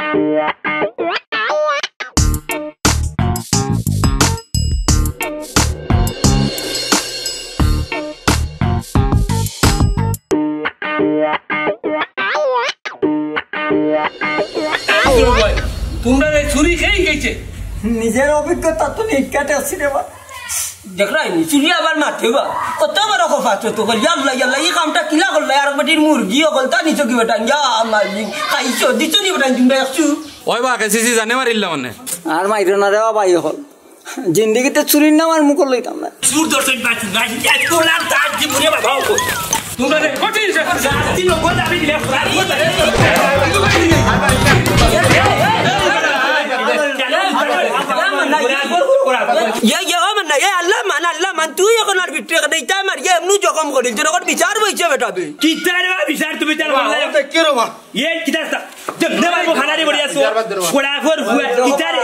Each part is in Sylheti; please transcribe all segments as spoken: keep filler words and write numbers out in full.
তোমরা এই চুরি খেয়ে গেছে। নিজের অভিজ্ঞতা তো নিকাটে আছি রে বা। দেখরায়নি, চুরি আবার মাতে বা। কত বড় কথা তো কইল, ইয়াল্লা, ইয়াল্লা, ই কামটা কিলা করলা? আর বেটির মুরগি অকল তা নিছো কি বেটা? ইয়া মালিক, খাইছো, দিছো নি বেটা, তোমরা একশো? ওই বা, কে সি সি জানে মারিল্লা মানে। আর মাইরো না রে বা ভাই অকল। জিন্দেগিতে চুরির নাম আর মুখো লইতাম না। চুর ধরছইন বা চুর, না, ইয়া তোলার তার জীবনে বাবা অকল। তোমরা রে, কঠিন শাস্তি। শাস্তি লোক দাবি দিলে, পুরা ইয়া, ইয়া, ও মান না, এ আল্লাহ মান, আল্লাহ মান, তুই অখন আর ভিতরে কেনে ইতা মারিয়া এমনু জখম করিল, তোর অখন বিচার বইছে বেটা বে। কিতা রে বা বিচার তুমি তার বাবা, বললে? ওটা কে রে বা? এ কিতা তা? যে নে বাবু খানারি বড়িয়া সো। বিচার বাদ দে রে বা। কোড়া ফর হুয়া, কিতা রে?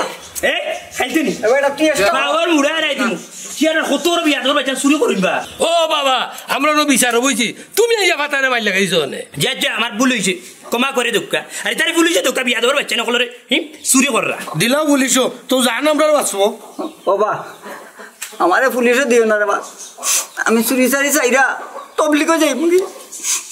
এ, খাইতে নি? এ বেটা, তুই একটা বাবার মুড়া রাই দিমু। কি আর কত বড় বিয়া তোর বাচ্চা চুরি করিম বা? ও বাবা, আমরা নো বিচার বইছি, তুমি এই ফাতারে মাইর লাগাইছো নে। যে, যে, আমার ভুল হইছে, ক্ষমা করে দেউক্কা। আরে তারে পুলিশে দেউক্কা, বিয়া দেওয়ার বাচ্চা নকলরে, হি, চুরি কররা। দিলাও পুলিশও, তো জান আমরা বাঁচবো। ও বা, আমারে পুলিশে দিও না রে বা। আমি চুরি চারি চাইরা তবলিগো যাইমু গি।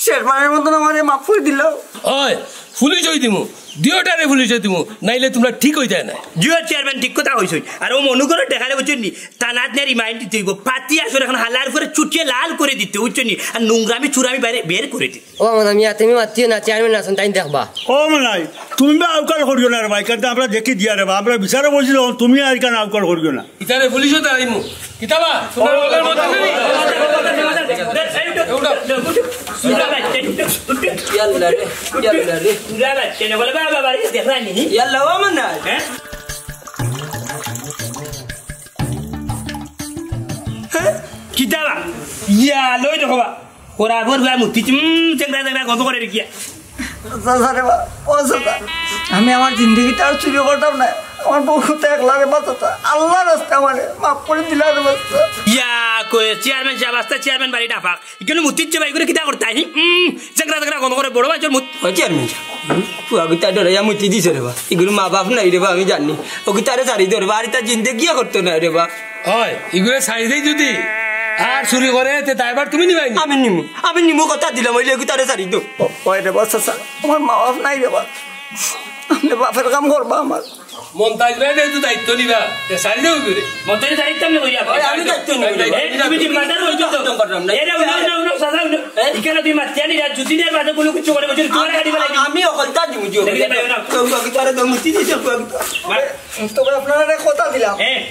শেষবারের মতন আমারে মাফ করে দিলাও। ওই, পুলিশ হই দিমু। দিওটারে পুলিশে দিমু, নাইলে তোমরা ঠিক হই যায় না। জিও চেয়ারম্যান ঠিক কথা কইছইন। আর ও মনু করে দেখালে বুঝছইন নি, থানাত নিয়া রিমাইন্ড দিতে হইব। পাতি আসলে এখন হালার করে চুটিয়ে লাল করে দিতে, বুঝছইন নি? আর নোংরামি চুরামি বাইরে বের করে দিতে। ও মানে আমি তুমি মাতিও না, চেয়ারম্যান আছেন, তাই দেখবা। ও মানে তুমি বা আউকাল করিও না রে ভাই, কারণ আমরা দেখি দিয়া রে বা, আমরা বিচারে বসি যখন তুমি আর কেন আউকাল করিও না। ইতারে পুলিশও দাঁড়াইমু। কিতাবা, তোমরা ওদের মধ্যে নেই। ইয়াল্লা রে, ইয়াল্লা রে। ইয়াল্লা, ও আমার না। হ্যাঁ? হ্যাঁ? কিতাবা? ইয়া, লই দেখো বা। ওরা আবার ভাই মুতি, হুম, চেংড়া চেংড়া গন্ধ করে রেখিয়া। চাচা রে বা, ও চাচা, আমি আমার জিন্দেগিতে আর চুরি করতাম না। আমার বউ তো একলা রে বা চাচা। আল্লাহর রাস্তায় আমারে মাফ করে দিলা রে বা চাচা। ইয়া, কই চেয়ারম্যান সাহেব, আস্তা চেয়ারম্যান বাড়ি ডাফাক। ইখানে মুতিচ্ছে ভাই, করে কিতা করতা? হি, উম, জাগরা জাগরা গন্ধ করে বড় ভাইর মুত। ও চেয়ারম্যান সাহেব, হুম? পুয়া কিতা ডরে ইয়া মুতি দিছে রে বা। ইগুলো মা বাপ নাই রে বা, আমি জানি। ও কিতারে ছাড়ি দে রে বা, আর ইতা জিন্দেগিও করতো না রে বা। হয়, ইগুলো ছাড়ি দেই যদি আর চুরি করে, তে দায়ভার তুমি নিবাই নি? আমি নিমু, আমি নিমু, কথা দিলাম, ওইলে কিতারে ছাড়ি দো। ও, ওই রে বা, চাচা, আমার মা বাপ নাই রে বা। আপনি বাপের কাম করবা আমার। মন্তাজ ভাই যেহেতু দায়িত্ব নিবা, তে সারি দেও করে। মন্তাজ দায়িত্ব আমি কইরা। ওই, আমি দায়িত্ব নিব। এ, তুমি জিম্মাদার হইছো তো? একদম পারলাম না। এরে, উনো, উনো, উনো, চাচা, উনো। হ্যাঁ? ইখানে তুমি মাতিয়া নিরা, যদি নে বাদে কোনো কিছু করে, বুঝছো, তোমার গাড়ি বেলা আমি অকলতা দিমু, জিও। দেখি না, ভাই, না। তো, তো, কি তারে দম উঠি দিছে, তো, তো। মার। তো, আপনারা কথা দিলাম। হ্যাঁ।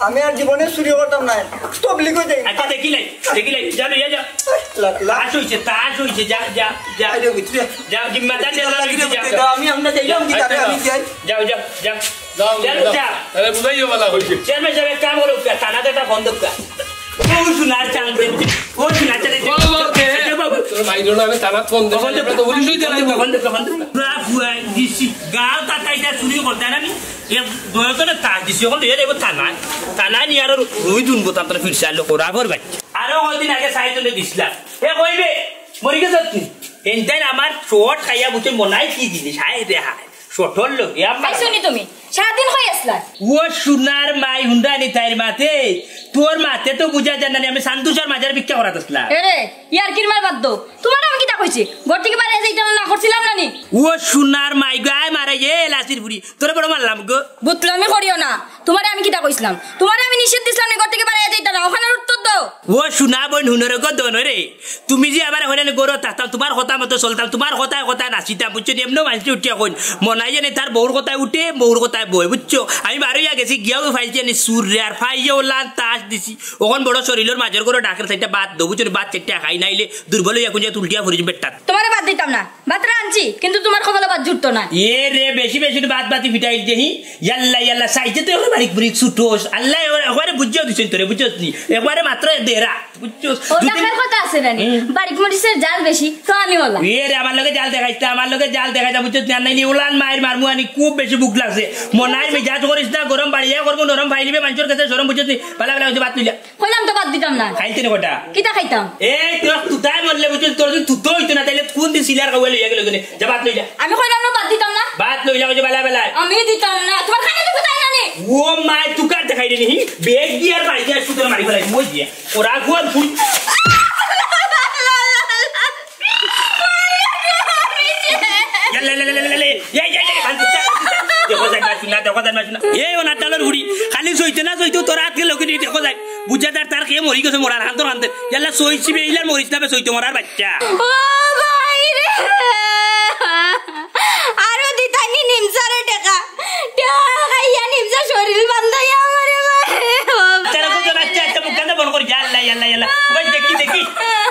আমি আর জীবনে চুরি করতাম না। তবলিগো যাই। আচ্ছা, দেখি লাই, দেখি লাই। যা, লইয়া যা। লা, লা। তাস হইছে, তাস হইছে। যা, যা, যা। আরে, বুঝলি? যা, জিম্মাদার নিয়ে লাগি রে, যা, যা। আমি আমরা যাইলাম কি তারে, আমি যাই। যাও, যাও, যাও। যাও, যাও, যাও। যাও। তাহলে বুঝাইও ভালা হইছে। চেয়ারম্যান সাহেব, এক কাম করো, থানাত একটা ফোন দেউক্কা। ও সোনার চাঁদ দেব, ও সোনার চাঁদ দেব। ও, ও, কে? আচ্ছা, বাবু। তোর ভাই জন্য আমি থানাত ফোন দেব। ফোন দেব। আমরা তো পুলিশই জানাই না। ফোন দেব, ফোন দেব। পুরা ফুয়াই দিছি। গাঁও তাতাইটা চুরি করতে না আমি। এ দয়া করে তা দিছি, এখন এর এবার থানায়, থানায় নিয়ে আরো রুই দুনবো, তার ফিরছে আলো করা আবার ভাই। আরো কদিন আগে সাইকেলে দিছিলাম। এ কইবে, মরি গেছ তুই? এনটাই আমার চট খাইয়া বুঝে মনাই কি জিনিস, হায় রে হায়। চটর লোক, এ আমার খাইছো নি তুমি? সারাদিন কই আসলা? ও সোনার মাই হুন্ডা নি তাইর মাতে, তোর মাতে তো বুঝা যায় না নি, আমি সান্তুষার মাঝে ভিক্ষা করাত আসলাম। এরে, ইয়ার কির মার বাদ দাও। তোমার আমি কিতা কইছি? ঘর থেকে বাইরে যাইতে না করছিলাম না নি? ও সোনার মাই গায় মারা এ লাসির বুড়ি। তোরে বড় মারলাম গো। বুতলামি করিও না। তোমারে আমি কিতা কইছিলাম? তোমারে আমি নিষেধ দিছিলাম নি ঘর থেকে বাইরে যাইতা না, ওখানে উত্তর দাও। ও সোনা বইন হুনরে গো দন রে। তুমি যে আবার হইলে গরো থাকতাম, তোমার কথা মতো চলতাম, তোমার কথায় কথায় নাচিতাম, বুঝছো নি? এমনও মানছে উঠিয়া কইন। মনাই জানে তার বউর কথায় উঠে, বউর কথায় বয়, বুঝছো? আমি বারইয়া গেছি, গিয়াও ফাইলছি নি সুর রে, আর ফাইয়াও লান তাস দিছি। ওখান বড় শরীরের মাঝের করে ডাকের সাইডটা বাদ দো, বুঝছো নি? বাদ চারটা খাই নাইলে দুর্বল হইয়া কুঞ্জা উল্টিয়া পড়িস বেটাত। তোমারে বাদ দিতাম না। ভাত রাঁধছি, কিন্তু তোমার কপালে ভাত জুটতো না। এ রে, বেশি বেশি তো ভাত ভাতি ফিটাইল দেহি। ইয়াল্লা, ইয়াল্লা, সাইজে তো একবারে বারিক বুরিক ছুটোস। আল্লাহ একবারে বুঝিয়াও দিছইন তোরে, বুঝছস নি? একবারে মাত্র দেরা, বুঝছস? ও, দুই দিন টাকার কথা আছে না নি? হুম। বারিক মরিচের জাল বেশি, তো আমি বললাম। এ রে, আমার লগে জাল দেখাইস না, আমার লগে জাল দেখাইস না, বুঝছস নি? আর নাইলে ওলান মায়ের মারমু আনি, খুব বেশি ভুক লাগছে। মনাই মিজাজ করিস না, গরম বাড়িয়া করবো, নরম ফাইলিবে, মানুষের কাছে শরম, বুঝছস নি? পালা, পালা, ওই যে ভাত লইলা। কইলাম তো বাদ দিতাম না। খাইতে রে কটা? কিতা খাইতাম? এই তোর তুতায় মরলে বুঝছস, তোর যদি তুতো হইতো না, তাইলে কোন দিন সিলার খাওয়া লইয়া গেল কেনে? যা ভাত লই যা। আমি কইলাম না বাদ দিতাম না। ভাত ওই যাও, ওই যাও, বালা, বালা। আমি দিতাম না, তোমার কানে তো কোথায় জানি? ও মাই, তুকার দেখাই রে নি, বেগ দিয়ার মারি দিয়া সুতোর মারি ফেলাই, মই দিয়া। ওরা গুয়ান ফুল। ইয়াল্লা, ইয়াল্লা, ইয়াল্লা, ইয়াল্লা, ইয়াল্লা। এই, এই, এই, বান্দিতা, বান্দিতা। দেখো যাই, বাসু না, দেখো যাই, বাসু না। এই, ওনার ডালর বুড়ি, খালি সইতে না সইতে, তোর আতকে লগে নিয়ে দেখো যাই। বুঝা যার তার খেয়ে মরি গেছে, মরার হান্তর হান্তে। ইয়াল্লা, সইছি বে, ইলার মরিস না বে, সইতে মরার বাচ্চা। ও ভাই রে। আরো দিতাইনি নিমসারে টেকা। টেকা খাইয়া নিমসা শরীর বান্ধাইয়া আমারে মারে। ও তারা ভাই। কত রাখতে একটা মুখ কান্দা বন্ধ করি। ইয়াল্লা, ইয়াল্লা, ইয়াল্লা। ভাই, দেখি, দেখি।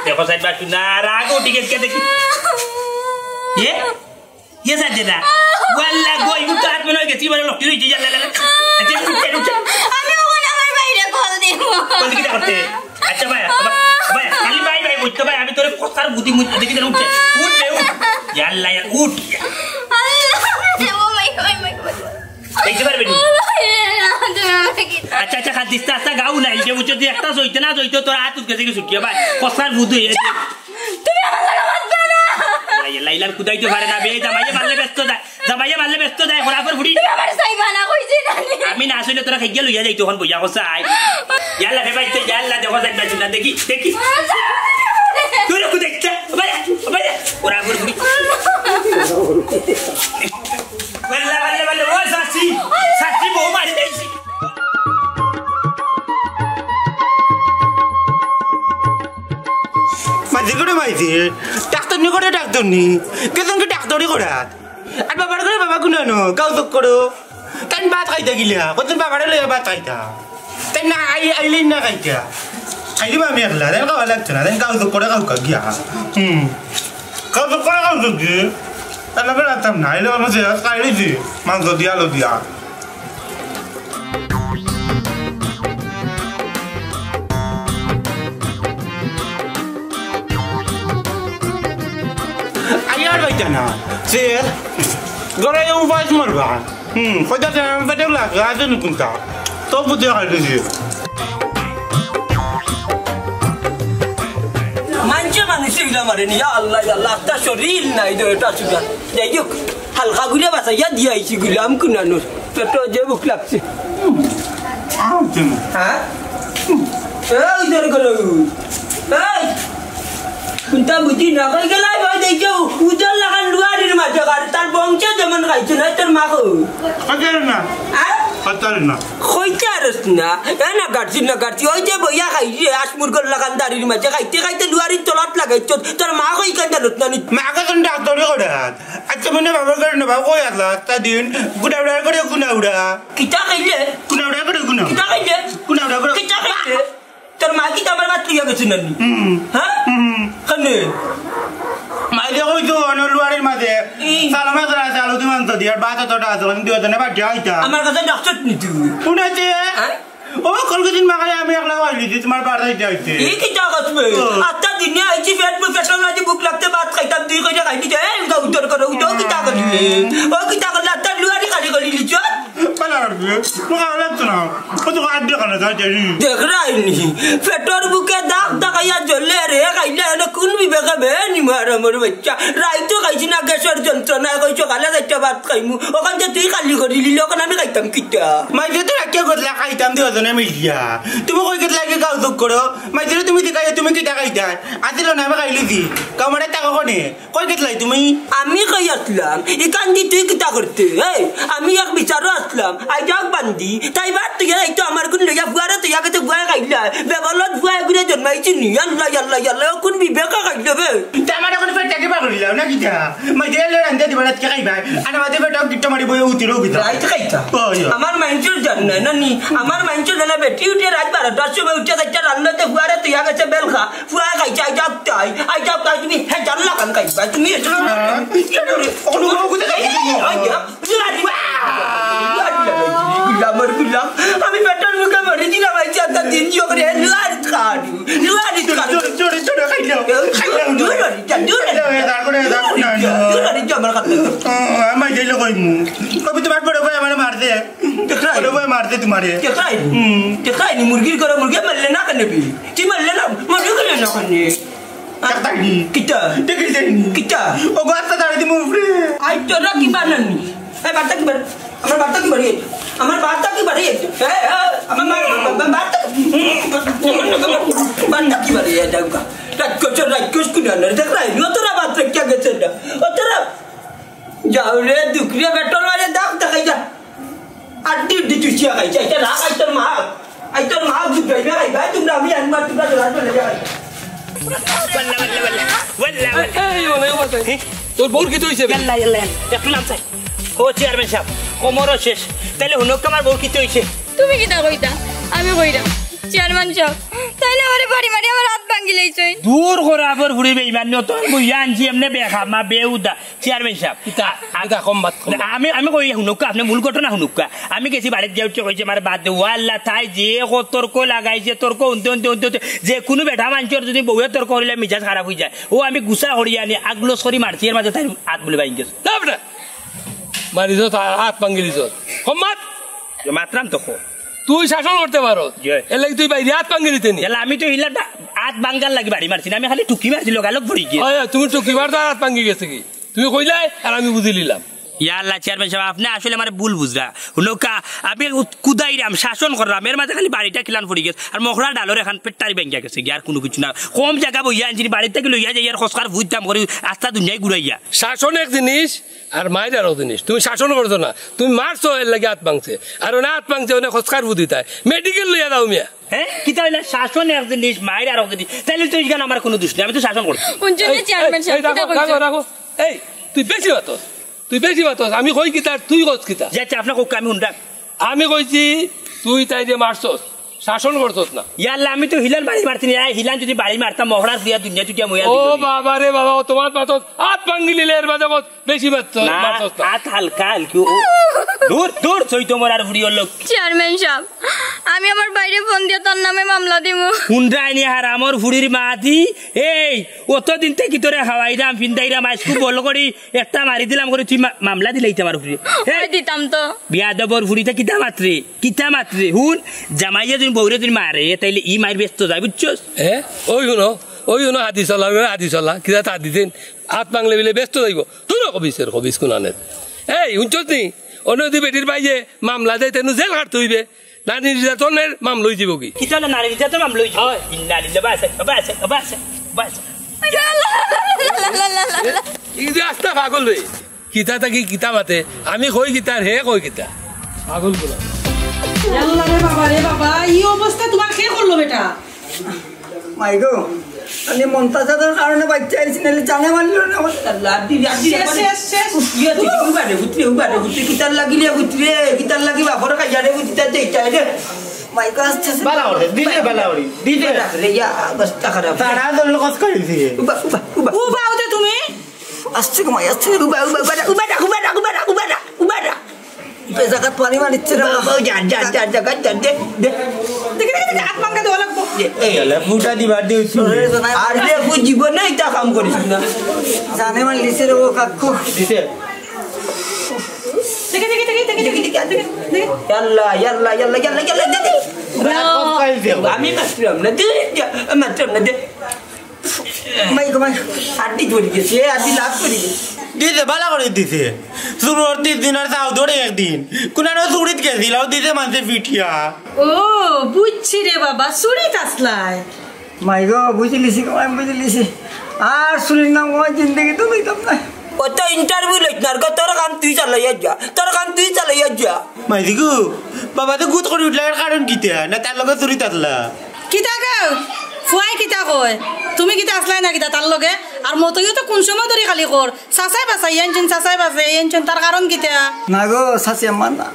দেখো, সাইড বাসু না, রাগ উঠি গেছে, দেখি। এ? ইয়ে সাজেদা। ওয়াল্লা গো, ইগু তো হাত মনে হয় গেছি, মানে লক্ষ্মী হইছে, ইয়াল্লা, ইয়াল্লা। আচ্ছা, উঠছে, উঠছে। আমি ওখানে আমার বাইরে কল দিব। কল দিকে করতে? আচ্ছা ভাই, ভাই, ভাই, খালি ভাই, ভাই, বুঝতে ভাই, আমি তোরে কথার বুদ্ধি মুদ্ধি দেখি তোর উঠছে। উঠ রে, উঠ। ইয়াল্লা, ইয়াল্লা, উঠ। আল্লাহ, ও মাই, ও মাই, ও মাই। দেখতে পারবে নি? ও ভাই, না, তুমি আমাকে কি আচ্ছা, আচ্ছা, খাদিস্তা, আস্তা গাও না, এই যে বুঝছো, তুই একটা সইতে না সইতে তোর হাত উঠে থেকে ছুটিয়ে ভাই। কথার বুদ্ধি হয়ে গেছে। তুমি আমার লগে মাতবা না। ইয়াল্লা, ইয়াল্লা, ইলার কুদাইতে পারে না, বে, জামাইয়ে মারলে ব্যস্ত যায়। জামাইয়ে মারলে ব্যস্ত যায়, খোরা কর ফুড়ি। তুমি আমারে চাইবা না, কইছি না নি? আমি না চাইলে তোরা খাইয়া লইয়া যাই, তখন বইয়া কষা আয়। ইয়াল্লা, রে ভাই, তে ইয়াল্লা, দেখো যাই, ভাই, না, দেখি, দেখি। তুই রে, কোথায় গেছে? ভাই, ভাই, খোরা কর ফুড়ি। বাল্লা, বাল্লা, বাল্লা, ও চাচি, চাচি বউ মারি দিছি। মাঝে করে মাইছে, ডাক্তার নি করে ডাক্তার নি, কেজন কি ডাক্তারি করাত? আর বাবার করে বাবা গুনানো, গাও চোখ করো। তাই ভাত খাইতা গিলা, কতদিন বাবারে লইয়া ভাত খাইতা। তাই না আই-, আইলেই না খাইতা। খাইলিবা আমি একলা, তাই খাওয়া লাগতো না, তাই গাও চোখ করে খাও গিয়া। হুম। গাও চোখ করে খাও গিয়া। তাহলে আমি রাখতাম না, আইলে আমার শেষ খাই দিছি, মাংস দিয়া, আলু দিয়া। আইয়ার বাইতা না, সে গলায় উপাস মরবা। হুম, কইতা সে আমি পেটে লাগে, আজ নি কোনটা। তো বুঝে খাই দিছি। মানছে মানুষ এগুলা মারে নি, ইয়া আল্লাহ, ইয়া আল্লাহ, একটা শরীর নাই তো, এটা সুগার। যাই হোক, হালকা গুলা বাঁচাইয়া দিয়া আইছি, গুলাম কুনানোর। পেটো যে ভুক লাগছে। হ্যাঁ? এই ধরে গেল। এই! কোনটা বুঝি না, কই গেলাই ভাই, দেখছো? উজর লাগান লুয়ারির মাঝে, আর তার বংশ যেমন খাইছে না, তোর মা কই? আচ্ছা না। হ্যাঁ? আচ্ছা না। কইতে আরস না। এ না গাড়ছি, না গাড়ছি। ওই যে বইয়া খাইছে, আসমুরগর লাগান দাড়ির মাঝে, খাইতে খাইতে লুয়ারির তলাত লাগাইছ। তোর মা কই কেন জানত না নি? মা কখন ডাক্তারি করে হাত? আচ্ছা, মনে বাবার কারণে বাবা কই আসলা? আস্তা দিন গুনাউড়া করে গুনাউড়া। কিতা খাইলে? গুনাউড়া করে গুনাউড়া। কিতা খাইলে? গুনাউড়া করে। কিতা খাইলে? তোর মা কিতা আমার ভাত লইয়া গেছে নানি? হুম। হ্যাঁ? হুম। কেনে? মাইরে কইতো, অনো লুয়ারির মাঝে ই। সালামে করা আছে, আলু দি মাংস দি, আর ভাত অতটা আছে, ওখানে দুইজনে বাটিয়া খাইতা। আমার কাছে ডাকছত নি তুই? শুনেছি। হ্যাঁ? ও, কলকে দিন মাখাই আমি একলা খাইলি, যে তোমার বাড়ি যাইতে হইতে। ই কিতা করবে? ও। আস্তা দিনে আইছি, পেট ভু-, পেটর মাঝে ভুক লাগতে ভাত খাইতাম, তুই কইলে খাইলি যে, "এই, উঠো, উঠো, করো, উঠো, কিতা করলি? ও কিতা করলি? আস্তা লুয়ারি খালি করলি, চল।" ভালো লাগবে। তো খাওয়া লাগতো না। ও তো আর দেখা না, তাই জানি। দেখরায়নি, পেটর ভুকে দাগ দাগাইয়া জ্বলে রে, খাইলে এনে কোন বিবেকে বে নিমার আমার বাচ্চা? রাইতো খাইছি না, গ্যাসর যন্ত্রণায় কই সকালে চাইরটা ভাত খাইমু। ওখান যে তুই খালি করিলি, ওখান আমি খাইতাম কিতা? মাইরে তো রাখিয়া গেছলা, খাইতাম দুইজনে মিলিয়া। তুমি কই গেছলা কি গাও চোখ করো? মাইরে তুমি দেখাইয়া তুমি কিতা খাইতায়? আসিল না, আমি খাইলিছি। কামারে টাকা কনে? কই গেছলাই তুমি? আমি কই আসলাম, ইখান দি তুই কিতা করতে? এই, আমি এক বিচারো আসলাম, আইজ এক বান্দি, তাই বাদ তুই এই তো আমার গুণ লইয়া ফুয়ারে তুই আগে তো ফুয়ায় খাইলা, বেবলত ফুয়ায় গুণে জন্মাইছি নি, আল্লাহ, আল্লাহ, আল্লাহ, কোন বিবেকে খাইল বে? তা আমার এখন পেট থেকে বার করিলাম না কিতা? মাঝে এলে রান্ধে দিবার আজকে খাইবায়, আর আমাদের পেট গিট্টা মারি বইয়া উতিরও কিতা? রাইত খাইতা। ও, ইয়া। আমার মাইনষর জান নাই না নি, আমার মাইনষর জানা বেটি উঠে রাত বারোটার সময় উঠে চাইরটা রান্নাতে ফুয়ারে তুই আগে বেল খা, ফুয়া খাইছে, আই যাক তাই, আই যাক তাই, তুমি হে জানলা কান খাইবা, তুমি হে জানলা কান খাইবা। হ্যাঁ। অনুভব করতে চাই। এই, এই, এই, এই, লুয়ারি, লুয়ারি লাগাইছি, গুলাম আর গুলাম। আমি পেটর ভুকে মরি দিলাম, আই চারটা দিন যোগ রে, লুয়ারি খাড়ু, লুয়ারি খাড়ু। জোরে, জোরে, জোরে খাইলাম। খাইলাম, জোরে, জোরে। জোরে, জোরে, তারপরে, তারপরে, লুয়ারি, না, না। জোরে, জোরে, আমার কথা। ও, আমার জেলে কইমু। কবি তোমার বড় ভাই আমার মারছে। দেখরায়? বড় ভাই মারছে তোমারে। দেখরায়? হুম। দেখরায় নি? মুরগির ঘরে মুরগি মারলে না কেনে বে? তুই মারলে না? মুরগি মারলে না কেনে? দেখতাই নি। কিতা? দেখি যাই নি। কিতা? ও গো, আস্তা দাঁড়িয়ে দিমু উপরে। আই তোরা কি বানানি? এই বার্তা কি বাড়ি? আমার বার্তা কি বাড়ি? আমার বার্তা কি বাড়ি? এ, এ, আমার বা-, বা-, বা-, বার্তা, বার্তা কি বাড়ি? এ, দেখো। রাক্ষস, রাক্ষস কোন আনার? দেখ না, অতরা বার্তা কে গেছে না? অতরা। যাও রে, দুখ রে, পেট্রোল মারে দাম দেখাই যা। আড্ডি উড্ডি চুষিয়া খাইছে। এটা রাখ, আই তোর মা। আই তোর মা দুধ খাইবে, খাইবে। তোমরা আমি আনবার, তোমরা জোড়া করে খাইবে। ওয়াল্লা, ওয়াল্লা, ওয়াল্লা। ওয়াল্লা, ওয়াল্লা। এই, এই, এই, এই, এই, তোর বউর কিতা অইছে বে? ইয়াল্লা, ইয়াল্লা, ইয়াল্লা। একটু নাম চাই। ও চেয়ারম্যান সাব, কোমরও শেষ। তাইলে হুনউক্কা আমার বউর কিতা অইছে? তুমি কিতা কইতা? আমি কইরাম। চেয়ারম্যান সাব, তাইলে আমারে বাড়ি মারি আমার আত ভাঙ্গি লাইছইন। দূর খরাপর ফুড়ি বেইমান, নতুন বইয়া আনছি এমনে বেখামা বেহুদা। চেয়ারম্যান সাব, কিতা? আ-, কিতা কম মাত, কম মাত। আমি, আমি কই হুনউক্কা, আপনে মূল ঘটনা হুনউক্কা। আমি গেছি বাড়িত গিয়া উঠি কইছি, "আমার বাদ দে।" ও আল্লাহ, তাই যে কত তর্ক লাগাইছে, তর্ক হুনতে, হুনতে, হুনতে, হুনতে, যে কুনু বেটা মানষর যুদি বউয়ে তর্ক করিলে মিজাজ খারাপ অইযায়। ও আমি গুসা করি আনি, আগলস করি মারছি, এর মাঝে তাইর আত বুলি ভাঙ্গি গেছে। না বেটা, মারিছ, আত ভাঙ্গি দিছ। কম মাত। মাতরাম তো কো। তুই শাসন করতে পারো। জি। এর লাগি তুই বাইরে আত ভাঙ্গি দিতে নি। ইয়াল্লা, আমি তো হিলা আত ভাঙ্গার লাগি বাড়ি মারছি না, আমি খালি টুকি মারছি, লগালগ পড়ি গিয়া। অয়, অয়, তুমি টুকি মারতে আর আত ভাঙ্গি গেছে কি? তুমি কইলায় আর আমি বুঝি লিলাম। ইয়াল্লা, চেয়ারম্যান সাব, আপনে আসলে আমারে ভুল বুঝরা। হুনউক্কা, আমি উত-, কুদাইরাম, শাসন কররাম, এর মাঝে খালি বাড়িটা কিলান পড়ি গেছে। আর মখরা ডালর এখান পেট্টারি ভাঙ্গিয়া গেছে গিয়া, আর কুনু কিছু না। কম জাগা বইয়া আনছি, বাড়িত থাকি লইয়া যাইয়ার খসকার ফুইতাম করি, আস্তা দুনিয়ায় ঘুরাইয়া। শাসন এক জিনিস, আর মাইর আরক জিনিস। তুমি শাসন করছো না, তুমি মারছো, এর লাগি আত ভাঙছে। আর অনে আত ভাঙছে, অনে খসকার ফু দিতায়। মেডিকেল লইয়া যাও মিয়া। হ্যাঁ? কিতা অইলা? শাসন এক জিনিস, মাইর আরক জিনিস। তাইলে তো ইখান আমার কুনু দোষ নাই, আমি তো শাসন করছি। হুনছইন নি এই, চেয়ারম্যান এই, সাব, এই, কিতা রাখো, কইছে? রাখো, রাখো। এই, তুই বেশি মাতস, তুই বেশি মাতস। আমি কই কিতা, তুই কস কিতা? জি আচ্ছা, আপনে কউক্কা, আমি হুনরাম। আমি কইছি, তুই তাইরে মারছস, শাসন করছস না। ইয়াল্লা, আমি তো হিলান বাড়ি মারছি না, হিলান যুদি বাড়ি মারতাম, মখরার ফুয়া দুনিয়া তুই মইয়া ও দিল। বাবা রে বাবা, ও তোমার পাতত আত ভাঙ্গি লিলে এর বাদে কত বেশি মারতো, না, মারতস না। আত হালকা হালকি, ও, দূর, দূর, চৈত মরার ফুড়ি অর লগ। চেয়ারম্যান সাব, আমি আমার বাইরে ফোন দিয়া তার নামে মামলা দিমু। হুনরায়নি হারামর ফুড়ির মাতি, এই, অতদিন থাকি তোরে খাওয়াইরাম, ফিন্দাইরাম, আইজকু বল করি, একটা মারি দিলাম করি, তুই মা-, মামলা দিলাইতে আমার ফুড়ি। এই, দিতাম তো। বিয়াদবর ফুড়িতে কিতা মাতরে? কিতা মাতরে? হুন, জামাইয়ে যুদি বউরে যুদি মারে, তাইলে ই মাইর বেস্ত যায়, বুঝছস? এ? ওই হুনো, ওই হুনো, হাদি চলা, ওই হাদি চলা, কিতা তা দিতেন? আত ভাঙলে বিলে বেস্ত যাইবো। তুই না কবিসের, কবিস কুনানের। এই, হুনছস নি? অনে যুদি বেটির বাইয়ে মামলা দেয়, তেনু জেল খাটতে অইবে। নারী নির্যাতনের মামলা অইযিবো কি? কিতা নারী নির্যাতন মামলা অইযিবো? অয়। ইন্না লিল্লাহ, বাসে, বাসে, বাসে, বাসে। ই যে আস্তা পাগল বে। কিতা থাকি কিতা মাতে, আমি কই কিতা আর হে কই কিতা। পাগল গুলা। আল্লাহ রে বাবা রে বাবা, ই অবস্থা তুমার কে করলো বেটা? মাই গো, আমি মন্তাজ আদার কারণে বাইচ্চা আইছি, নাইলে জানে মারলো না আমার। আল্লাহ, আব্দি, আব্দি, শেষ, আব্দি। শেষ, শেষ। ইয়ে, তুই উবা রে, উঠরে, উবা রে, উঠরে, কিতার লাগিলে, উঠরে, কিতার লাগি বাপরে কাইয়া রে, উঠি তার দেইতা রে। মাই গো, আস্তে আস্তে। বালা করে, দিলে বালা করে, দিলে। রাখ রে, ইয়া, অবস্থা খারাপ। তারা দল কত কইছি। উবা, উবা, উবা। উবা ওতে তুমি? আস্তে ঘুমাই, আস্তে ঘুমাই, উবা, উবা, উবা, উবা, উবা, উবা, উবা, উবা। ইবে জাগাত পানি মারিচ্ছে রে। বাবা, যা, যা, যা, যা, যা, দে, দে। দেখে, দেখে, দেখে, আত ভাঙ্গা দেওয়া লাগবো। এ, এ। গেলে ফুটা দিবার দিও তুমি। আরে, আরে, ও জীবনে ইতা কাম করিস না। জানে মারলিছে রে ও কাকু। দিছে। দেখে, দেখে, দেখে, দেখে, দেখে, দেখে, দেখে। ইয়াল্লা, ইয়াল্লা, ইয়াল্লা, ইয়াল্লা, ইয়াল্লা, দে, দে। আমি মারতাম না, দে, দে, আমি মারতাম না, দে। মাই গো মাই, আড্ডি ধরি গেছে, এ আড্ডি লাভ করি গেছে। দিছে, বালা করি দিছে। চুরর তিন দিন আর চাও ধরে একদিন। কুনানো চুরিত গেছিল, আও দিছে মানষে ফিটিয়া। ও, বুঝছি রে বাবা, চুরিত আছলায়। মাই গো, বুঝিলিছি গো, আমি বুঝিলিছি। আর চুরির নাম আমার জিন্দেগিত লইতাম না। অত interview লইত না, গো, তোর কাম তুই চালাইয়া যা, তোর কাম তুই চালাইয়া যা। মাই গো, বাবা তো গুদ করি উঠলা, এর কারণ কিতা? না তার লগে চুরিত আছলা? কিতা গো? ফুয়ায় কিতা কয়? তুমি কিতা আছলায় না কিতা তার লগে? আর মতইও তো কুন সময় ধরি খালি কর। চাচায় বাচাই আনছইন, চাচায় বাচাই আনছইন, তার কারণ কিতা? না গো, চাচি আমার না।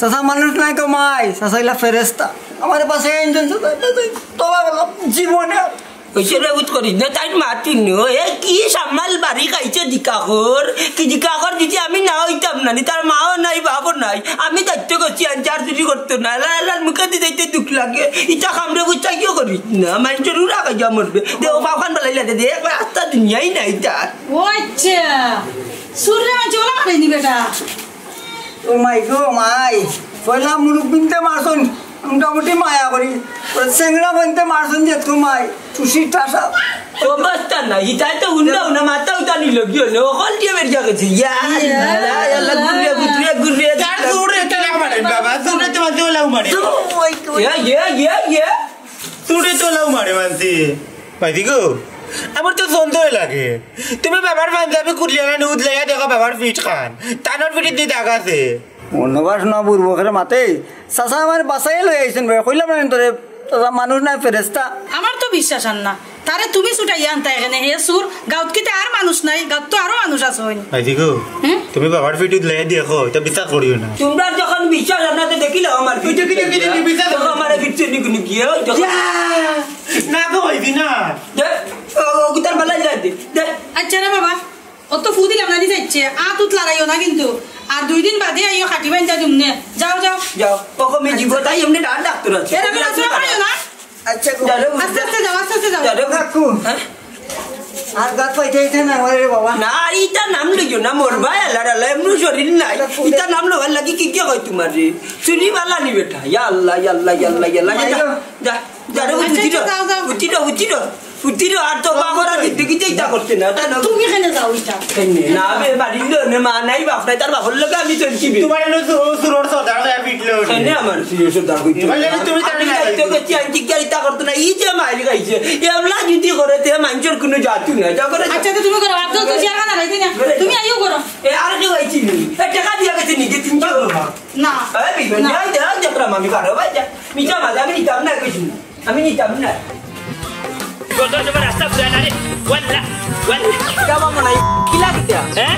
চাচা মানুষ নায় গো মাই, চাচা অইলা ফেরেশতা। আমারে বাচাই আনছইন, চাচা, চাচা, তওবা করলাম, জীবনে আর অইছে রে, উত করিস না, তাইর মাত হুনো। এ কি সামাল বাড়ি খাইছে দিকাকর, কি দিকাকর দিদি আমি না অইতাম না নি, তার মাও নাই, বাপও নাই। আমি দায়িত্ব করছি, আনচার চুরি করতো না। লাল লাল মুখে দি যাইতে দুখ লাগে। ইতা কামরে বুঝছা কিও করিস না, মানষর উড়া খাইয়া মরবে। দে, ও পাওখান বালাইলা দে, দে, একবার আস্তা দুনিয়াই নাই তার। ও আচ্ছা, চুররে মানষে ওলা মারেনি বেটা। ও মাই গো মাই, পয়লা মুরব্বিন্তে মারছইন, মোটামুটি মায়া করি। পরে চেংড়া বইন্তে মারছইন যে তুমাই, টুসি টাসা। অবস্থা নাই, ইতায় তো হুন্ডা হুন্ডা মাথা উতা নিল গিয়ে, অকল দিয়া বেরিয়া গেছে। ইয়া আল্লাহ, আল্লাহ, আল্লাহ, ঘুরে ইয়া, ইয়া, ইয়া, ইয়া। চুরে তোলাও মারে মানছি। ভাইজি গো, আমার তো সন্দেহ লাগে। তুমি বাবার পাঞ্জাবি খুলিয়া না উদলাইয়া দেখো বাবার পিঠ খান। তানর পিঠিত দি দাগ আছে। অন্নবাস না বুড়বকের মাতে। চাচা আমার বাসায় লই আইছেন ভাই। কইলাম না তোরে, চাচা মানুষ না ফেরেস্তা। আমার তো বিশ্বাস আর না। তারে তুমি ছুটাইয়া আনতা এখানে, হে চুর, গাউত কিতা আর মানুষ নাই? গাউত তো আরো মানুষ আছে হইন। ভাইজি গো, হুম? তুমি বাবার পিঠিত উদলাইয়া দেখো, এটা বিশ্বাস করিও না। তোমরা যখন বিশ্বাস আপনাদের দেখিলাম আমার পিঠ দেখি, দেখি, দেখি, বিশ্বাস দেখো আমার পিঠ চুরি কোনো গিয়ে, ওই দেখো। ইয়া! না গো, ভাইজি না। দে, ও, ও, গুতার বালাই যায় দে, দে। আচ্ছা রে বাবা, ও তো ফু দিলাম না, দিতে ইচ্ছে। আত উত লাগাইও না কিন্তু। আর দুই দিন বাদে আইও, খাটি বাইন্দা দিমুনে। যাও, যাও। যাও, ও কমে জীব, তাই এমনি ডান ডাক্তার আছে। এরা বেলা চুরা খাইও না। আচ্ছা, গো। যাও রে, আস্তে আস্তে যাও, আস্তে আস্তে যাও। যাও রে, কাকু। হ্যাঁ? আর গাত পাইতে হইতে না, ওরে বাবা। না, ইতা নাম লইও না, মরবা, আল্লাহ, আল্লাহ, এমন শরীর নাই। ইতা নাম লওয়ার লাগি কি কি হয় তোমার রে? চুরি বালা নি বেটা। ইয়া আল্লাহ, ইয়া আল্লাহ, ইয়া আল্লাহ, ইয়া আল্লাহ। যা, যা, যা রে, আচ্ছা, উঠি আচ্ছা, রে, যাও, যাও। উঠি রে, উঠি রে। উঠিরো, আর তো বাবার জিন্দেগিতে ইতা করতে না, ওটা না। তুমি কেনে যাও ইটা? কেনে? না, বে, বাড়ির লোক, নে মা নাই, বাপ নাই, তার বাপর লোকে আমি চলছি বে। তোমার এলো তো সুরর সর্দার হয়ে ফিটলো। কেনে আমার সুরর সর্দার হইতো? ভাই, তুমি তার আমি নাই। দায়িত্ব করছি, আমি ঠিক ইতা করতে না, এই যে মাইর খাইছে, এমলা যদি করে, তে মানুষের কোনো জাতি নাই, যা করে। আচ্ছা, তো তুমি করো, আব্দুল, তুই চেয়ার খানা রাখবি না? তুমি আইও করো। এ, আর কেউ আইছি নি? এ, টাকা দিয়া গেছে নি, যে তিনশো? না। এ, বিপদ না। নাই, দেখ, দেখলাম আমি, কারো ভাই, যা। মিছা মাঝে আমি নিতাম না কিছু। আমি নিতাম না। গদর জবর রাস্তা ঘুরে না রে। ওয়াল্লা, ওয়াল্লা। কিতা বা মনে হয়? কিলা কিতা? হ্যাঁ?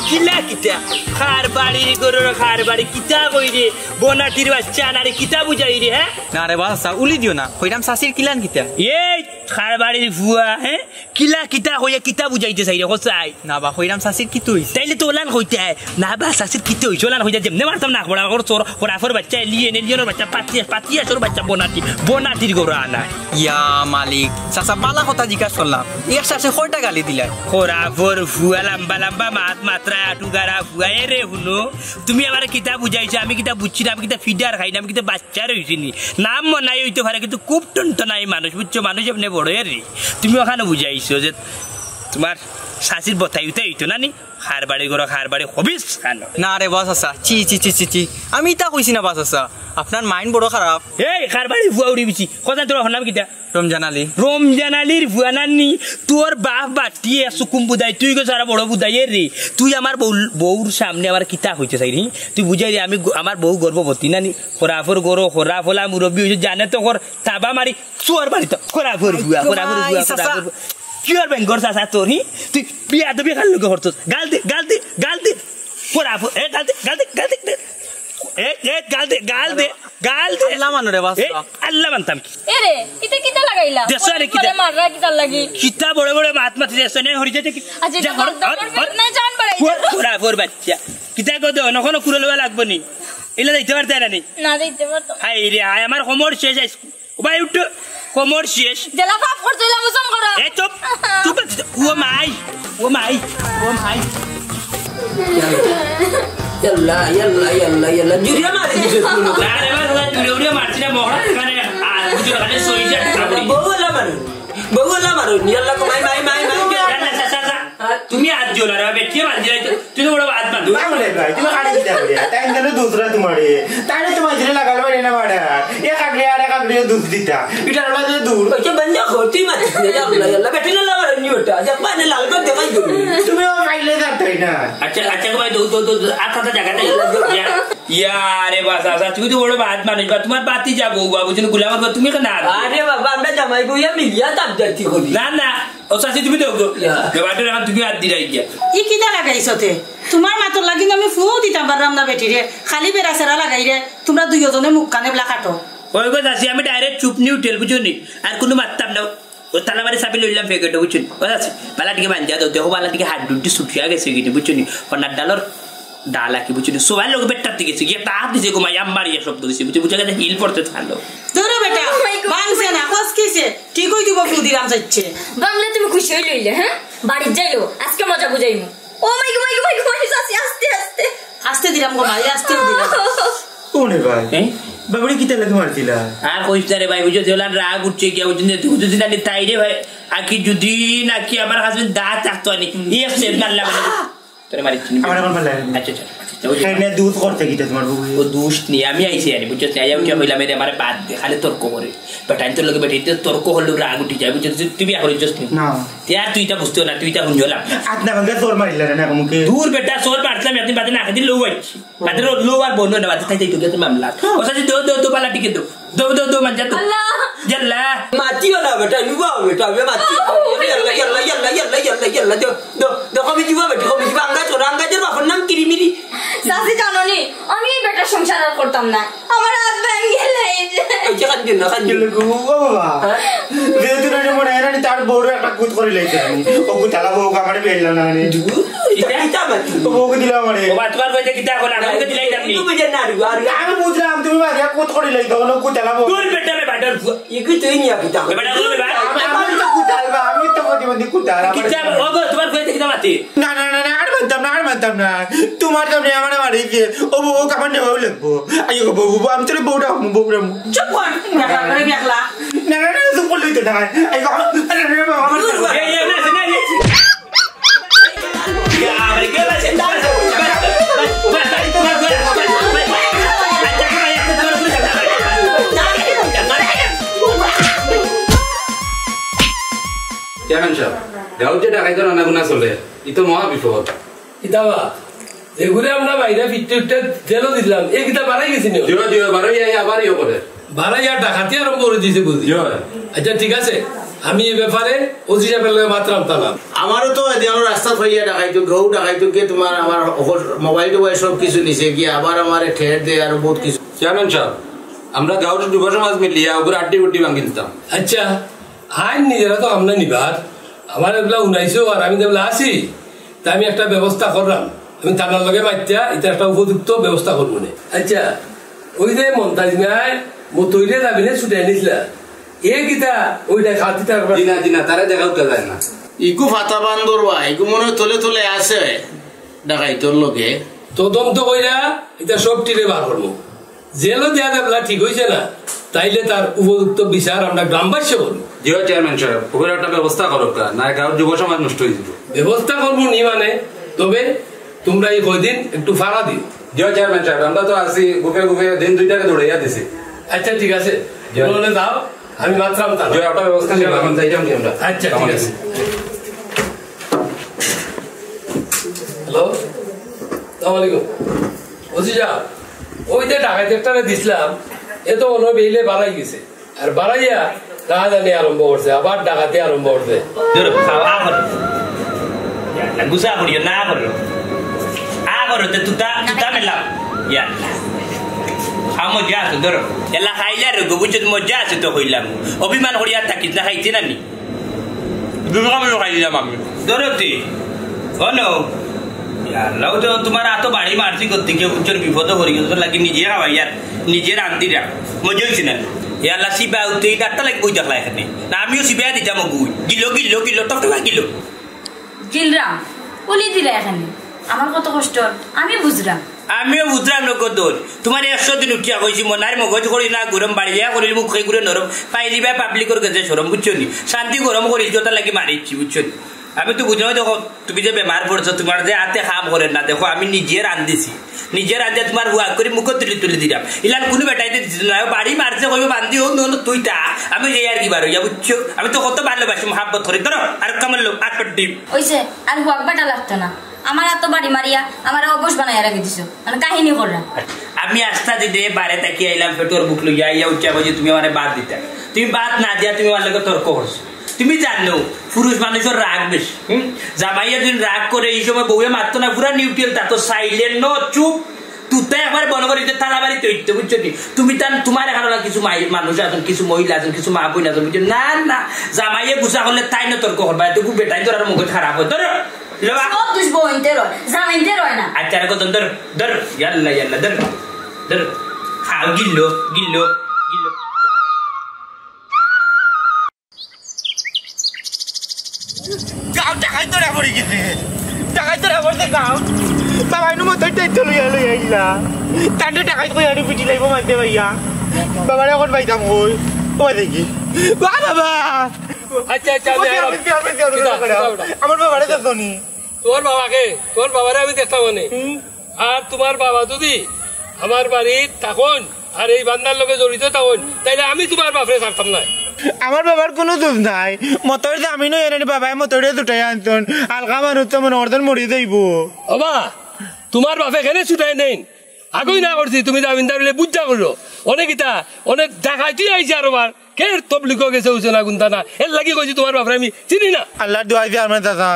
কিলা কিতা? খার বাড়ির গরুর খার বাড়ি কিতা কই রে? বনাতির বাচ্চা না রে, কিতা বুঝাই রে, হ্যাঁ? না রে বাচ্চা, উলি দিও না। কইরাম চাচির কিলান কিতা? এই খার বাড়ির ফুয়া, হ্যাঁ? কিলা কিতা কইয়া কিতা বুঝাইতে চাই রে, কসাই? না বা, কইরাম চাচির কিতা হইছে? তাইলে তো ওলান কইতে হয়। না বা, চাচির কিতা হইছে? ওলান কইতে যেমনে মারতাম না, বড় বড় চোর, খোরাফর বাচ্চা, এলিয়েন, এলিয়েনর বাচ্চা, পাতিয়া, পাতিয়াসর বাচ্চা, বনাতি, বনাতির গরু আনা। ইয়া মালিক, চাচা বালা কথা জিজ্ঞাসা করলাম, এক চাচি কয়টা গালি দিলা? খোরাফর ফুয়া লম্বা লম্বা মাত মাত্রা আটু গারা ফুয়া, এ রে হুনো, তুমি আমারে কিতা বুঝাইছো? আমি কিতা বুঝছি না, আমি কিতা ফিডার খাই না, আমি কিতা বাচ্চা রইছি নি? নাম মনাই হইতে পারে, কিন্তু খুব টনটনাই মানুষ, বুঝছো? মানুষ এমনি বড় এর রে। তুমি ওখানে বুঝাইছো যে তোমার শাশির বতাই উতাই হইতো না নি? খার বাড়ি করো, খার বাড়ি হবিস খানো। না রে বাস আসা, চি, চি, চি, চি, চি। আমি ইতা কইছি না বাস আসা। আপনার মাইন্ড বড় খারাপ। এই খার বাড়ি ফুয়া উড়ি বিছি। কথা তোর নাম কিতা? রমজান আলী। রমজান আলীর ফুয়া নানি, তোর বাপ বাটিয়ে সুকুম বুদাই, তুই গো সারা বড় বুদাই এ রে। তুই আমার বউ, বউর সামনে আমার কিতা হইতে চাই রে? তুই বুঝাই দে, আমি গ-, আমার বউ গর্ভবতী নানি, খোরাফর গরো, খোরাফলা মুরব্বী হইছে, জানে তো কর, তাবা মারি, চুয়ার বাড়ি তো, খোরাফর ফুয়া, খোরাফর ফুয়া, ভাই, চাচা। খোরাফর ফুয়া। কি আর বেঙ্গর চাচা তোর, হি? তুই বিয়া তো বিয়া কার লগে করছস? গাল দে, গাল দে, গাল দে। খোরাফর, এ, গাল দে, গাল দে, গাল দে, গাল দে। এ, এ, গাল দে, গাল দে, গাল দে। আল্লাহ মানো রে বাস। এ, আল্লাহ মানতাম কি? এ রে, ইতা কিতা লাগাইলা? দেশো আরে কিতা? মাররা কিতার লাগি? কিতা বড় বড় মাত মাতি দেশো নে হরি যেতে কি? আচ্ছা, যা, ইতা হর, বাদ দাও, হর, আমার হর। পেট নাই, জান বাড়াই খোর, যাও। খোরাফর বাচ্চা। কিতা গো দো, নখন কুড়ো লওয়া লাগবো নি? ইলা দিতে পারতে না নি? না দিতে পারতো। হায় রে, হায়, আমার কোমর শেষ আইস। ও ভাই উঠ, কোমর শেষ। জেলা পাপ করতে ইলা মুসম করো। এ চুপ, চুপ, ও মাই, ও মাই, ও মাই। ইয়াল্লা, ইয়াল্লা, ইয়াল্লা, ইয়াল্লা। জুরিয়া মারি দিছে তুমি। না রে ভাই, তোরা জুরে উরে মারছি না, মহড়া এখানে। আর বুঝো, এখানে সই যে একটা বউ ওলা মারো। বউ ওলা মারো। ইয়াল্লা, মাই, মাই, মাই, মাই। না, না, চা, চা, চা। তুমি আত দিও না রে, বেটিয়ে মার দিলাই তো। তুমি বড় বাদ বাদ। বাবুলে ভাই, তুমি কাটি দিতা বলে। তাই জন্য দুসরা তোমারে। তাই না তোমার জন্য লাগাল বাড়ি না মারা। এ কাটলে আর এক কাটলে দুস দিতা। এটা হলো যে দূর। ওই যে বন্ধ কর, তুই মাতিস না, ইয়াল্লা, ইয়াল্লা, বেটি না লাগাল নি ওটা। যা পানে লাল করে দেখাই দিবি। তুমিও পাইলে যাতাই না। আচ্ছা, আচ্ছা, ভাই, দৌ, দৌ, দৌ, দৌ, আচ্ছা, আচ্ছা, জায়গাতে। ইয়া, ইয়া, আরে বাস, আচ্ছা, তুই তো বড় বাদ মানুষ, বা তোমার বাতি যাবো, বাবু, জন্য গুলাম, তুমি কেন আর? আরে বাবা, আমরা জামাই বউয়া মিলিয়া দাবদারতি করি। না, না, ও চাচি, তুমি দেও তো। ইয়া। ব্যাপারটা এখন তুমি আর দিলাই গিয়া। ই কিতা লাগাইছতে? তোমার মাতর লাগি আমি ফুও দিতাম পারলাম না বেটিরে। খালি বেড়া সেরা লাগাইরে, তোমরা দুইজনে মুখ কানে বলা কাটো। ওই গো চাচি, আমি direct চুপ নিউট্রাল, বুঝছো নি? আর কোনো মাততাম না। ও তালা মারি চাবি লইলাম প্যাকেটে, বুঝছো নি? ও চাচি, বালা টিকে বান্ধিয়া দাও, দেখো বালা টিকে হাত দুটি ছুটিয়া গেছে কিন্তু, বুঝছো নি? ওনার ডালর ডাল আঁকি, বুঝছো নি? সবাই লোক বেটার দিকে গেছে, গিয়ে তা হাত দিছে, ঘুমাই আম্মার ইয়ে শব্দ দিছে, বুঝছো? বুঝছো গেছে হিল পড়তে থাকলো। ধরো বেটা, Oh my God। ভাঙছে না, কস কিসে? ঠিকই দিব, ফুদিরাম যাচ্ছে। বাংলা তুমি খুশি হইলে হইলে, হ্যাঁ? বাড়ির যাইলো, আজকে মজা বুঝাইমু। ও মাই গো, মাই গো, মাই গো, মাই গো, আস্তে, আস্তে, আস্তে। আস্তে দিলাম গো ভাই, আস্তে দিলাম। কোনে ভাই? হ্যাঁ? বাবুরে কিতা লাগে মারছিলা? আর কইস না রে ভাই, বুঝছো, দেওলার রাগ উঠছে গিয়া, বুঝছো, তুই বুঝছিস না, তাই রে ভাই, আকি যদি নাকি আমার হাজবেন্ড দাঁত থাকতো আনি, ইয়ে সেভ মারলাম। তোরে মারিচ্ছি। আমার, আমার মারলে। আচ্ছা, আচ্ছা। কেনে দুষ করছে কিতা তোমার বউয়ে? ও দুষ নি, আমি আইছি আরে, বুঝছস নি? আইয়া উঠিয়া কইলাম, "এরে, আমারে বাদ দে, খালি তর্ক করে।" বেটাইন্তর লগে বেটাইন্তর তর্ক করলে রাগ উঠি যায়, বুঝছস? তুই বিয়া করিছস নি? না। তে আর তুই ইতা বুঝতেও না, তুই ইতা হুনজলাম। আত না ভাঙ্গা চড় মারিলা না মুখে। দূর বেটা, চড় মারছিলাম, একদিন বাদে নাকে দিল লউ আইছি। বাদে লো আর বন্ধ না, বাদে তাই তাই তো গেছে মামলা। ও সাজি দো, দো, দো, বালা টিকে দো। দো, দো, দো, মান যা দো। আল্লাহ। ইয়াল্লা। মাতিও না বেটা, নিবা বেটা, আমি মাতি। ইয়াল্লা, ইয়াল্লা, ইয়াল্লা, ইয়াল্লা, ইয়াল্লা, ইয়াল্লা, দো, দো, দো, কমি দিবা বেটা, কমি দিবা। আঙ্গা চড়া, আঙ্গা চড়া, বাপর নাম কিরিমিরি। চাচি জানো নি, আমি এই বেটার সংসার আর করতাম না। আমার হাত ভাঙি গেলে এই যে। এই যে কান্দিও না, কান্দিও না। গো, ও বাবা। হ্যাঁ? যেহেতু না মনে হয় না, তার বউরে একটা কুত করে লাইছে আমি। ও কুতালা বউ আমারে বেললা না, মানে। দূর, ইটা, ইটা মাতি। ও বউকে দিলাম আমারে। ও বা, তোমার বউতে কিতা এখন? আমাকে দিলাই দাম নি। তুমি বুঝে না, আর, আর আমি বুঝলাম, তুমি বাদ দিয়া কুত করে লাইছো, কোনো কুতালা বউ। দূর বেটা, বে বাটার ফুয়া। ইগু তুই নিয়া কিতা? বে বাটার ফুয়া, বে বাটার। আমি, আমি তো কুতাল বা, আমি তো প্রতিবন্ধী কুতাল। কিতা, ও গো, তোমার বউতে কিতা মাতি? না, না, না, না, আর মানতাম না, আর মানতাম না। তোমার সামনে আমার, আমার এই যে, ও বউ, ও আমার নেওয়াও লাগবো। আইও গো, বউ, বউ, আমি তোর বউটা হবো, বউটা হবো। চুপ কর, দেখলা করে দেখলা। না, না, না, চুপ করলেই তো না। আইও, আরে, আরে, বাবা, আমার এই, এই, না, না, না, না। চেয়ারম্যান সাহেব, গাঁওত যে ডাকাইতর আনাগোনা চলে, ই তো মহা বিপদ। কিতা বা? যেগুরে আমরা বাইরে ফিরতে ফিরতে জেলও দিলাম, এ কিতা বাড়াই গেছি না? জি অয়, জি অয়, বাড়াই আই আবার ইয়ে করে। বাড়াই আর ডাকাতি আরম্ভ করে দিছে বুঝি। জি অয়। আচ্ছা, ঠিক আছে, আমি এই ব্যাপারে ওসি সাহেবের লগে মাতরাম তালা। আমারও তো এদিন রাস্তা থইয়া ডাকাইতো, গেউ ডাকাইতো গিয়া তোমার আমার অকল মোবাইল টোবাইল সব কিছু নিছে গিয়া, আবার আমারে ঠের দেয় আর বহুত কিছু। চেয়ারম্যান সাহেব, আমরা গাঁওর যুব সমাজ মিলিয়া ওগুর আড্ডি উড্ডি ভাঙি দিতাম। আচ্ছা, আইন নিজেরা তো আমরা নিবার, আমার এগুলা উনাইছো আর আমি যেগুলা আছি, তা আমি একটা ব্যবস্থা করলাম। আমি থানার লগে মাতিয়া এটা একটা উপযুক্ত ব্যবস্থা করবো নে। আচ্ছা, ওই যে মন্তাজ মিয়ায় মতইরে যাবি নে ছুটে আনিসলা, এ কিতা ওইটা খাতি থাকবে? জি না, জি না, তারা দেখা উঠতে যায় না। ইগু ফাতা বান্দর বা, ইগু মনে হয় তলে তলে আছে ডাকাইতর লগে। তদন্ত কইরা এটা সব টিরে বার করবো। জেলও দেয়া যাবলা ঠিক হইছে না, তাইলে তার উপযুক্ত বিচার আমরা গ্রামবাসী করবো। জি অয় চেয়ারম্যান সাহেব, ওগুলো একটা ব্যবস্থা করো, না গাঁওর যুব সমাজ নষ্ট হয়ে যাবে। ব্যবস্থা করবো নি মানে, তবে তোমরা এই কয়দিন একটু ফাঁড়া দিও। জি অয় চেয়ারম্যান সাহেব, আমরা তো আছি, গুপে গুপে দিন দুইটারে দৌড়াইয়া দিছি। আচ্ছা, ঠিক আছে, জি। তোমরা যাও, আমি মাতরাম তালা। জি অয়, একটা ব্যবস্থা নিলাম, এখন যাইতাম কি আমরা? আচ্ছা, ঠিক আছে। হ্যালো, আসসালামু আলাইকুম। ওসি সাহেব, ওই যে ডাকাইত একটারে দিছিলাম, এ তো মনে হয় বেইলে বাড়াই গেছে। আর বাড়াইয়া রাহাজানি আরম্ভ করছে, আবার ডাকাতি আরম্ভ করছে। ধরো, খাও, আ করো। গুসা পড়িও, না করো। আ করো, তে তুতা, তুতা মেলা। ইয়া। খাও, মজা আছে, ধরো। এলা খাইলে আর রোগ, বুঝছো, মজা আছে তো কইলাম। অভিমান করিয়া থাকিস না, খাইছে না নি? দুর্গা পুজো খাই দিলাম আমি। ধরো তে। হনো। ইয়াল্লাহ, তো তোমার আতো বাড়ি মারছি করতে গিয়ে উচ্চর বিপদে পড়ি গেছে, তোর লাগি নিজে খাওয়াই আর নিজে রান্ধি রাখ। মজা হইছে না? ইয়াল্লাহ, সিবা উঠে এই ডাক্তার লাগি বই দেখলা এখানে। না, আমিও সিবা দিতাম অগুই। গিলো, গিলো, গিলো, টক টকা গিলো। গিলরাম, উলি দিলা এখানে। আমার কত কষ্ট, আমি বুঝরাম। আমিও বুঝরাম নগদর। তোমার একশো দিন উঠিয়া কইছি, মনার মগজ করি না গরম, বাড়িয়া করিল মুখ খাই করে নরম, পাইলিবা পাবলিকর গেছে শরম, বুঝছো নি? শান্তি গরম করিল, যত লাগি মারিচ্ছি, বুঝছো নি? আমি তো বুঝলাম, দেখো, তুমি যে বেমার পড়ছো, তোমার যে হাতে কাম করে না, দেখো, আমি নিজে রান্ধিছি, নিজে রান্ধিয়া তোমার হুয়া করি মুখো তুলি তুলি দিলাম। ইলান কোনো বেটাইতে দিছিল না, বাড়ি মারছে, কইবে বান্ধি, ও নো, নো, তুই তা, আমি যে আর কি বার হইয়া, বুঝছো? আমি তো কত ভালোবাসি, মহাব্বত করি। ধরো, আর কামাল লো, আট ডিম। ওইছে, আর হুয়াক বেটা লাগতো না। আমার এত বাড়ি মারিয়া, আমার অবশ বানাইয়া রাখি দিছো, মানে কাহিনী কররা। আমি আস্তা দিনে বারে তাকি আইলাম, পেটর ভুক লইয়া আইয়া উঠিয়া কইছি, তুমি আমারে বাদ দিতা। তুমি বাদ না দিয়া তুমি আমার লগে তর্ক করছো। তুমি জানো, পুরুষ মানুষের রাগ বেশি। হুম? জামাইয়ে যদি রাগ করে, এই সময় বউয়ে মারতো না, পুরা নিউট্রাল, তা তো সাইলেন্ট, নো, চুপ। তুই তো একবার বন্ধ করে দিতে, তালা বাড়িতে হইতে, বুঝছো নি? তুমি তান, তোমার এখানে না কিছু মাই-, মানুষ আছেন, কিছু মহিলা আছেন, কিছু মা বোন আছেন, বুঝছো? না, না, জামাইয়ে গুসা করলে তাই না তর্ক করবা, এটুকু বেটাই ধরার মুখে খারাপ হয়। ধরো, লো বা। সব দুষ বইনতে রয়, জামাইনতে রয় না। আচ্ছা, রেখো, ধর, ধর, ধর, ইয়াল্লা, ইয়াল্লা, ধর, ধর। খাও, গিল্লো, গিল্লো, গিল্লো। গাঁও টাকাই তোরা পড়ে গেছে, টাকাই তোরা পড়ছে গাঁও। বাবা, এনু মতো টাইট লইয়া লইয়া আইলা। তান্ডে টাকাই কই আনি পিটি লাইব মারতে ভাইয়া। বাবারে এখন পাইতাম কই? ও দেখি। বাহ, বাবা। আচ্ছা, আচ্ছা, আমি ওকে, আরো আমি ওকে, আমি ওকে, আমি কিতা? ওকে। কিতা ওটা? আমার বাবারে দেখছো নি? তোর বাবাকে, তোর বাবারে আমি দেখতাম মানে। হুম। আর তুমার বাবা যুদি আমার বাড়িত থাকইন আর এই বান্দার লগে জড়িত থাকইন, তাইলে আমি তুমার বাপরে ছাড়তাম নায়। আমার বাবার কুনু দুষ নাই। মতইর জামিন অইয়া নানি বাবায় মতইরে ছুটাইয়া আনছইন। হালকা মানুষ তো মনে করছইন মরি যাইবো। ওবা, তুমার বাপে কেনে ছুটাই নেইন? আগেউ না করছি, তুমি জামিনদার অইলে বুঝা করো। অনে কিতা, অনে ডাকাইতি আইছে আরোবার। কে তবলিগো গেছে, অইছে না কুন্তা না। এরলাগি কইছি তুমার বাপরে আমি চিনি না। আল্লার দোয়াই দিয়া আমার চাচা,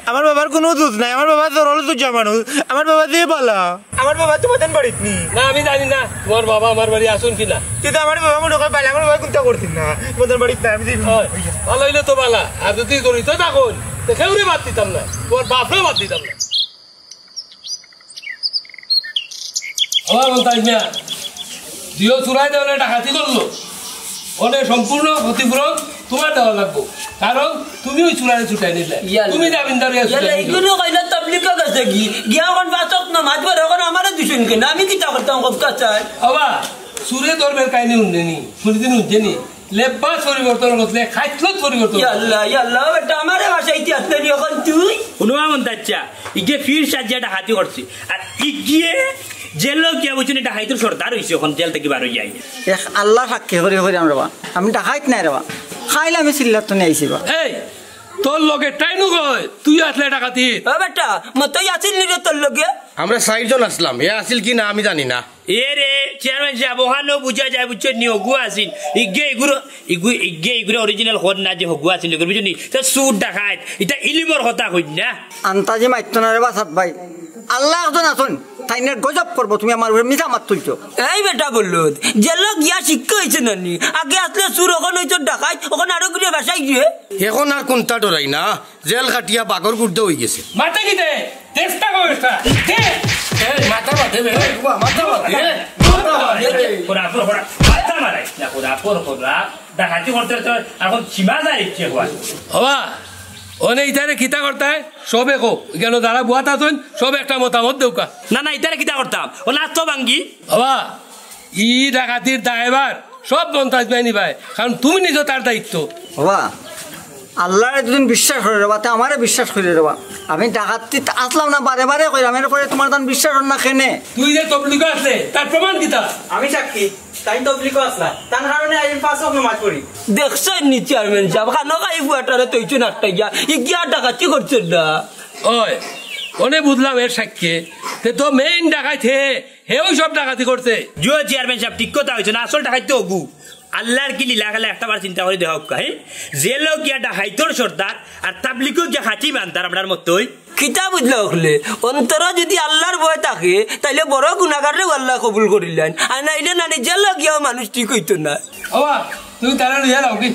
আমার বাবার কুনু দুষ নাই। আমার বাবা সরল সুজা মানুষ। আমার বাবা যে বালা। আমার বাবা তুমার বাড়িত নি? না, আমি জানি না তুমার বাবা আমার বাড়ি আছইন কি না। তুই তো আমার বাবা মনে কর বালা, আমার বাবা কুন্তা করছইন না। তুমার বাড়িত না, আমি জানি। অয়, ভালা অইলে তো ভালা। আর যুদি জড়িত থাকইন, তে কেউরে বাদ দিতাম না, তুমার বাপরেও বাদ দিতাম না। আমার বলতে আইস না, দিও চুরাই দেওয়া ডাকাতি করলো, অনে সম্পূর্ণ ক্ষতিপূরণ তুমার দেওয়া লাগবো, কারণ তুমি ওই চুরারে ছুটাই নিলে, ইয়া তুমি আল্লাহ। জামিনদার অইয়া ইয়া ছুটাই আল্লাহ, নিলে। ইগুলো কইলো তবলিগো গেছে কি? গিয়া অখন পাঁচ ওয়াক্ত নামাজ পড়ে, অখন আমারে দুষইন কেনে? আমি কিতা করতাম, কউক্কা চাই? বাবা, চুরে ধরবার কাহিনী হুনছইন নি, কোনোদিন হুনছইন নি? লেবাস পরিবর্তন করলে খাইছলত পরিবর্তন। ইয়া আল্লাহ, ইয়া আল্লাহ, বেটা, আমারে বাসাইতে আসলে নি অখন তুই? হুনো আমন চাচা, ইগে ফির সাজিয়া ডাকাতি করছে, আর ইগিয়ে জেলো গিয়া বইছে নি, ডাকাইতর সর্দার অইছে, অখন জেল থাকি বার অইয়া আইয়া। এক আল্লার সাক্ষী করি কইরাম রে বা, আমি ডাকাইত নায় রে বা, খাইল আমি চিল্লার তনে আইছি বা। এই, তোর লগে টাইনু কই? তুই আসলে ডাকাতি। ও বেটা, মতই আছিল নি রে তোর লগে? আমরা চাইরজন আছলাম, এ আছিল কি না আমি জানি না। এ রে, চেয়ারম্যান সাব, অখানও বুঝা যায়, বুঝছো নি, হগুয়া আছিল। ইগে ইগুরে, ইগু-, ইগে ইগুরে original খোঁজ না যে হগুয়া আছিল, বুঝছো নি? তো চুর ডাকাইত, ইতা ইলিমর কথা কইন না। আন্তাজি মাইতো না রে বা সাত ভাই। আল্লাহ একজন আছইন, তাইনে গজব করবো, তুমি আমার উপরে মিছা মাত তুলছো। এই বেটা বলদ, জেলো গিয়া শিক্ষা অইছে না নি? আগে আসলে চুর, অখন অইছে ডাকাইত, অখন আরো ঘুরে বাসায় গিয়ে। অখন আর কুন্তা ডরাই না। জেল খাটিয়া বাঘর গুর্দা অইগেছে। মাথা কিতা? চেষ্টা কর, চেষ্টা। দে। এই, মাথা মাথা, বে, এই, বাবা, মাথা মাথা। এই, এই, এই। খোরা, খোরা, খোরা। মাথা মারাইস না, খোরা, খোরা, খোরা। ডাকাতি করতে করতে অখন সীমা যায় ইচ্ছে হয়। হবা, অনে ইতারে কিতা করতায়? সবে কও, কেন যারা বুয়াত আছইন, সব একটা মতামত দেউক্কা। না, না, ইতারে কিতা করতাম? ও লাস্ট তো ভাঙ্গি। হবা, ই ডাকাতির দায়ভার সব মন্তাজ ভাই নিবায়, কারণ তুমি নিজে তার দায়িত্ব। বাবা, আল্লারে দুদিন বিশ্বাস করি রে বা, তে আমারে বিশ্বাস করি রে বা। আমি ডাকাতিত আছলাম না, বারে বারে কইরাম, এরপরে তুমার তান বিশ্বাস অর না কেনে? তুই যে তবলিগো আছলে, তার প্রমাণ কিতা? আমি সাক্ষী, তাইন তবলিগো আছলা, তান কারণে আইজ পাঁচ ওয়াক্ত নামাজ পড়ি। দেখছইন নি চেয়ারম্যান সাব, খানো খাই ফুয়াটারে তইছইন আটকাইয়া, ইগিয়া ডাকাতি করছইন না। ওই, অনে বুঝলাম এর সাক্ষী, তে তো মেইন ডাকাইত হে। হে ওই সব ডাকাতি করছে। জি অয় চেয়ারম্যান সাব, ঠিক কথা কইছইন, আসল ডাকাইত তো অগু। আল্লার কি লীলা খেলা একটা বার চিন্তা করি দেখউক্কা, হে? জেলো গিয়া ডাকাইতর সর্দার আর তাবলিগো গিয়া খাটি বান্দার আমরার মতই। কিতা বুঝলা অকলে? অন্তরো যুদি আল্লার ভয় থাকে, তাইলে বড় গুনাগাররেও আল্লায় কবুল করিলাইন। আর নাইলে নানি জেলো গিয়াও মানুষ ঠিক অইতো না। ওবা, তুমি তারা লইয়া যাওগি,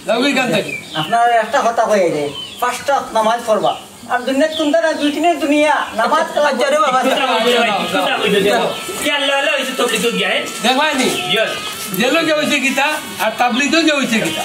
যাওগি ইখান থাকি। আপনারে একটা কথা কই রে, পাঁচটা নামাজ পড়বা। আর দুনিয়াত কুন্তা না, দুই দিনের দুনিয়া, নামাজ কালাম। আচ্ছা রে বাবা, ঠিক কথা কইছো রে ভাই, ঠিক কথা কইছো রে। কি আল্লাহ আল্লাহ অইছে তবলিগো গিয়া, হে? দেখবায় নি? ইয়েস। জেলো গিয়া অইছে কিতা, আর তাবলিগো গিয়া অইছে কিতা।